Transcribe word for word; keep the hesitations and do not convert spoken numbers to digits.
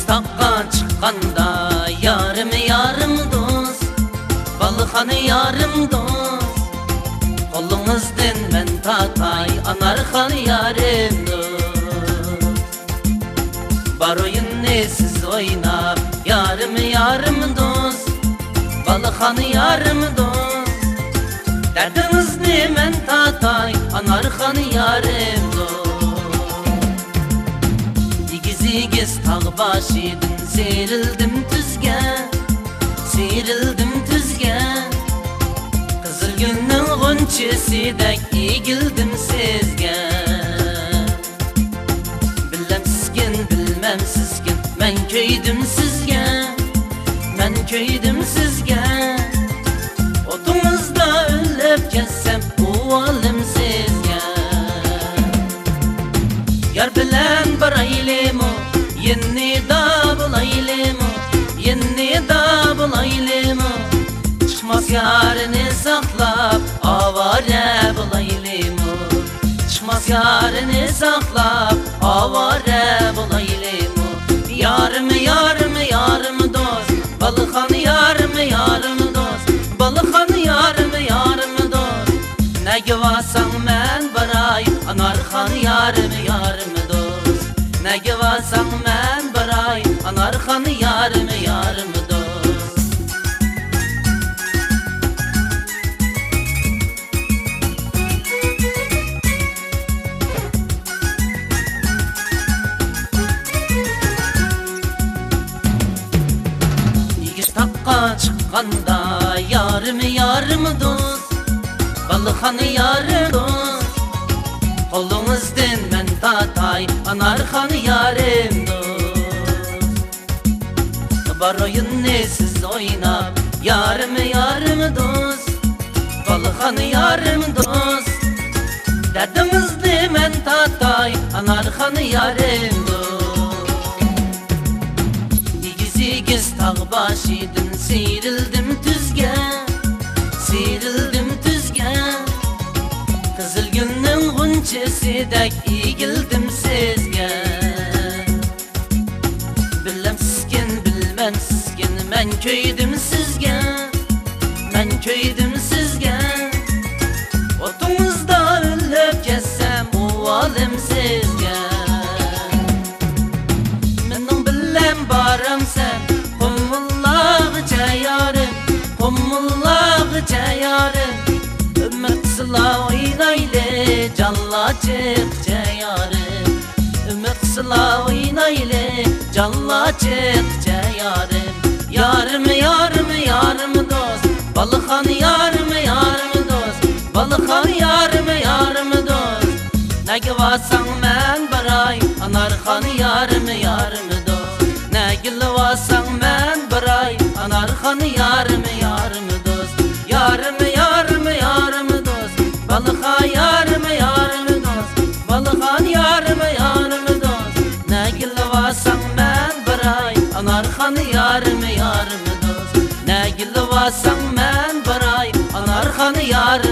تاغقا چىققاندا يارىم، يارىم دوست، بالىخان يارىم دوست، قولىڭىزدىن مەن تارتاي، ئانارخان يارىم دوست. بار ئويۇننى سىز ئويناپ، يارىم، يارىم دوست، بالىخان يارىم دوست، دەردىڭىزنى مەن تارتاي، ئانارخان يارىم دوست. ئېگىز-ئېگىز تاغ باشىدىن سىيرىلدىم تۈزگە، سىيرىلدىم تۈزگە. قىزىل گۈلنىڭ غۇنچىسىدەك ئېگىلدىم سىزگە. بىلەمسىزكىن، بىلمەمسىزكىن، مەن كۆيدۈم سىزگە، مەن كۆيدۈم سىزگە. ئوتىڭىزدا ئۆلۈپ كەتسەم، ئۇۋالىم سىزگە. يار بىلەن بارايلىمۇ، يېنىدا بولايلىمۇ، يېنىدا بولايلىمۇ؟ چىقماس يارنى ساقلاپ، ئاۋارە بولايلىمۇ؟ چىقماس يارنى ساقلاپ، ئاۋارە بولايلىمۇ؟ يارىم، يارىم، يارىم دوست، بالىخان يارىم، يارىم دوست، بالىخان يارىم، يارىم دوست. نەگە بارساڭ مەن باراي، ئانارخان يارىم، يارىم دوست. نەگە بارساڭ مەن باراي، ئانارخان يارىم، يارىم دوست. ئېگىز تاغقا چىققاندا يارىم، يارىم دوست، بالىخان يارىم دوست، قولىڭىزدىن مەن تارتاي، ئانارخان يارىم دوست. بار ئويۇننى سىز ئويناپ، يارىم، يارىم دوست، بالىخان يارىم دوست، دەردىڭىزنى مەن تارتاي، ئانارخان يارىم دوست. ئېگىز-ئېگىز تاغ باشىدىن سىيرىلدىم تۈزگە، سىيرىلدىم تۈزگە. قىزىل گۈلنىڭ غۇنچىسىدەك ئېگىلدىم سىزگە. بىلەمسىزكىن، بىلمەمسىزكىن، مەن كۆيدۈم سىزگە، مەن كۆيدۈم سىزگە. ئوتىڭىزدا ئۆلۈپ كەتسەم، ئۇۋالىم سىزگە. مېنىڭ بىلەن بارامسەن قۇمۇللارغىچە يارىم، قۇمۇللارغىچە يارىم؟ ئۈمىد قىلسىلا ئوينايلى جانلار چىققىچە يارىم. ئۈمىد قىلسىلا ئوينايلى جانلار چىققىچە يارىم. يارىم، يارىم، يارىم دوست، بالىخان يارىم، يارىم دوست، بالىخان يارىم، يارىم دوست. نەگە بارساڭ مەن باراي، ئانارخان يارىم، يارىم دوست. نەگىلا بارساڭ مەن باراي، ئانارخان يارىم، يارىم دوست. يارىم، يارىم، يارىم دوست، بالىخان يارىم، يارىم دوست، بالىخان يارىم، يارىم دوست. نەگىلا بارساڭ مەن باراي، ئانارخان يارىم، يارىم دوست. نەگىلا بارساڭ مەن باراي، ئانارخان يارىم.